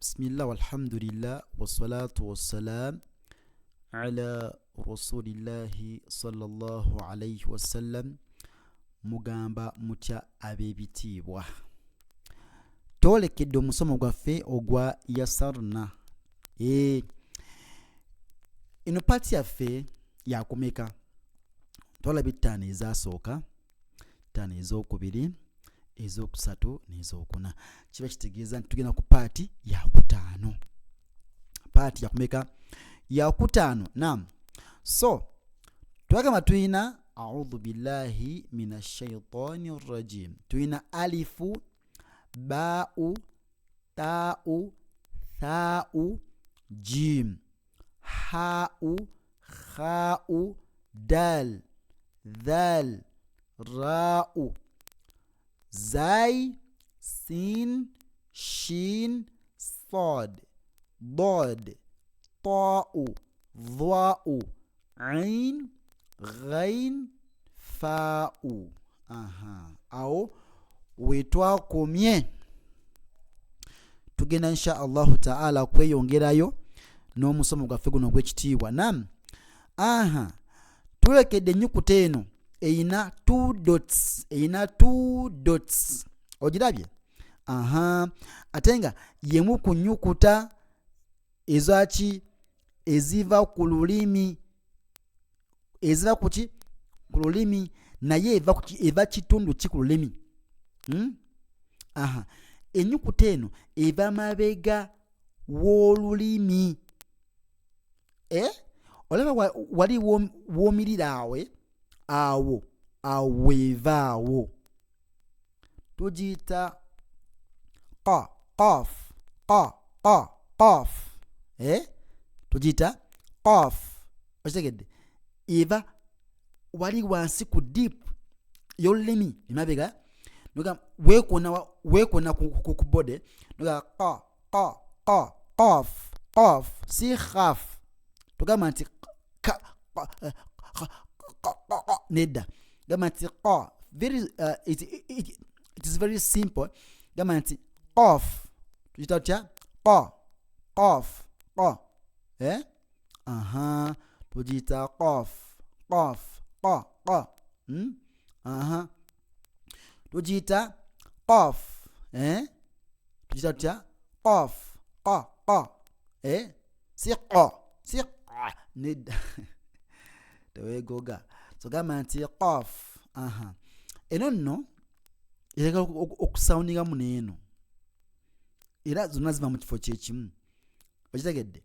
Bismillah walhamdulillah wassalatu wassalam ala rasulillahi sallallahu alaihi wasallam. Mugamba mutya ab'ebitiibwa? Twolekedde omusomo gwaffe ogwa yasarna. Eh, eno paati yaffe yakumeka? Twalaba ettaano ezasooka, ttaano ezokubiri, ezokusatu nezokuna. Kiba kitegeeza nti tugenda ku paati yakutaano. Paati yakumeka? Yakutaano. Nam, so twagamba tulina audhu billahi min ashaitani rajim, tulina alifu, baau, taau, thaau, jim, haau, khau, dal, dhal, rau, zai, sin, shin, sad, dad, tau, dhwau, ain, ghain, fau. Aha, awo wetwakomye. Tugenda insha Allahu taala kweyongerayo n'omusomo gwaffe guno ogw'ekitiibwa. Nam, aha, tulekedde ennyukuta eno eyina two dots, eyina two dots, ogirabye? Aha, ate nga yemu ku nnyukuta ezaki eziva ku lulimi, eziva kuki? Ku lulimi. Naye eva kuki? Eva kitundu ki ku lulimi? Aha, ennyukuta eno eva mabega w'olulimi. Eh? Olaba wali woomirira awe awo, awo weevaawo, tugiyita qa, qaf, qa, qa, qaf. Eh? Tugiyita qaf. Okitegedde? Eva wali wansi ku deep y'olulimi emabega, weekona, weekona ku bode, noga qa, qa, qa, qaf, qaf, si khaf. Tugamba nti ka, qa, eh, qa, qa, qa, qa, nedda, gamba nti qa. Very it is very simple. Gamba nti qaf. Tugiyita tutya? Qa, qaf, qa. Eh? Aha, tugiyita qaf, qaf, qa, qa. Aha, tugiyita qaf. Eh? Tugiyita tutya? Qaf, qa, qa. Eh? Si qa, si qa, nedda, teweegoga. So gamba nti qaf. Aha, eno nno ereka okusawundingamu n'eno, era zonna ziva mu kifo kyekimu. Okitegedde?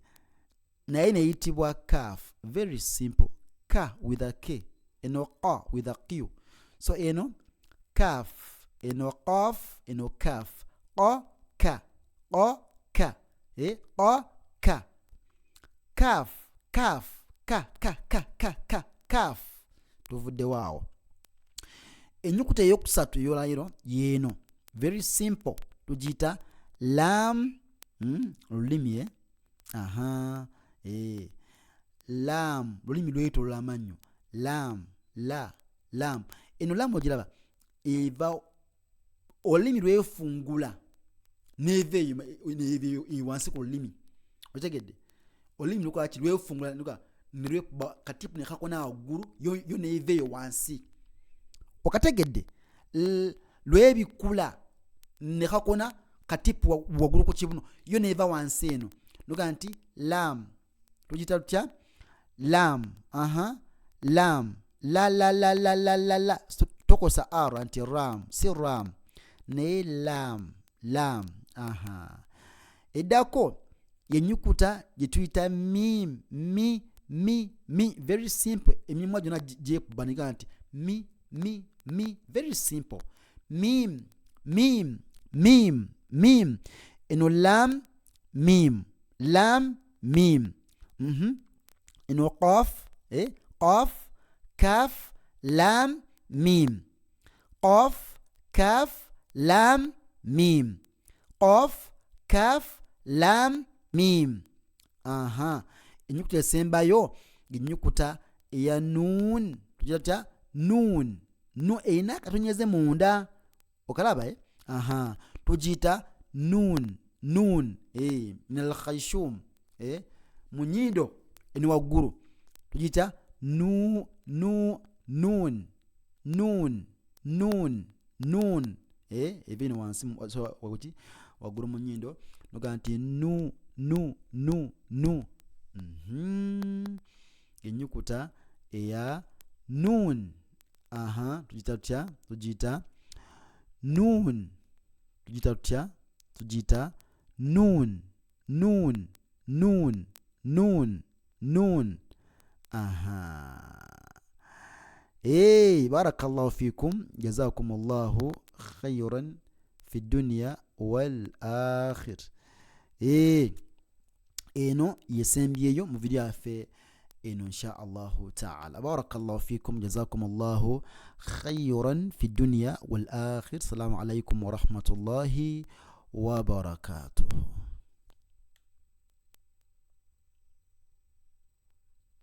Naye neyitibwa kaf. Very simple, ka with a k, eno qa with a q. So eno kaf, eno qaf, eno kaf. Qa, ka, qa, ka. Eh, qa, ka, kaf, kaf, ka, ka, ka, ka, ka, kaf. Tuvuddewo awo. Ennyukuta eyokusatu ey'olwaleero yeeno, very simple, tugiyita lam. Olulimi, eh? Aha, eh. Lam, lulimi lwetolola amannyo. Lam, la, lam. Eno lam ogiraba, eva olulimi lwefungula neva eyo, neva eyo wansi ku lulimi. Okitegedde? Olulimi lukola ki? Lwefungula lukola ne lwekuba katipu ne kakona waggulu, yo neva eyo wansi. Okategedde? Lwebikula ne kakona katipu waggulu ku kibuno, yo neva wansi eno. Nuga nti lam. Tugiyita tutya? Lam. Aha, lam, la, la, la, la, la, la, la. So, tokosa r nti ram, si ram, naye lam, lam. Aha, eddako yenyukuta gye tuyita mim, mi, mi, mi. Very simple, emimwa gyonna gyekuba niga nti mi, mi, mi. Very simple, mim, mim, mim, mim. Eno lam, mim, lam, mim. Eno qaf, eh? Qaf, kaf, lam, mim. Qaf, kaf, lam, mim. Qaf, kaf, lam, mim. Aha, ennyukuta esembayo ennyukuta eya nun. Tugira tutya? Nun. Nu erina akatonyeze munda, okalaba, eh? Aha, tugiyita nun. Nun eh, min alkhaishum eh, mu nyindo eni waggulu tugiyita nu nu nun nun nun nun eh, eva eno wansi wakuki waggulu mu nyindo nogaa nti nu nu nu nu mhm. Enyukuta eya nun aha tugiyita tutya tugiyita nun tugiyita tutya tugiyita nun nun nun nun nun aha Hey, barakallahu fikum jazakum llahu khairan fi dunya wal akhir. Hey, eno yesembyeyo mu vidiyo yaffe eno insha allahu taala. Barakallahu fikum jazakum llahu khairan fi dunya wal akhir. Salamu alaikum warahmatullahi wabarakatuhu.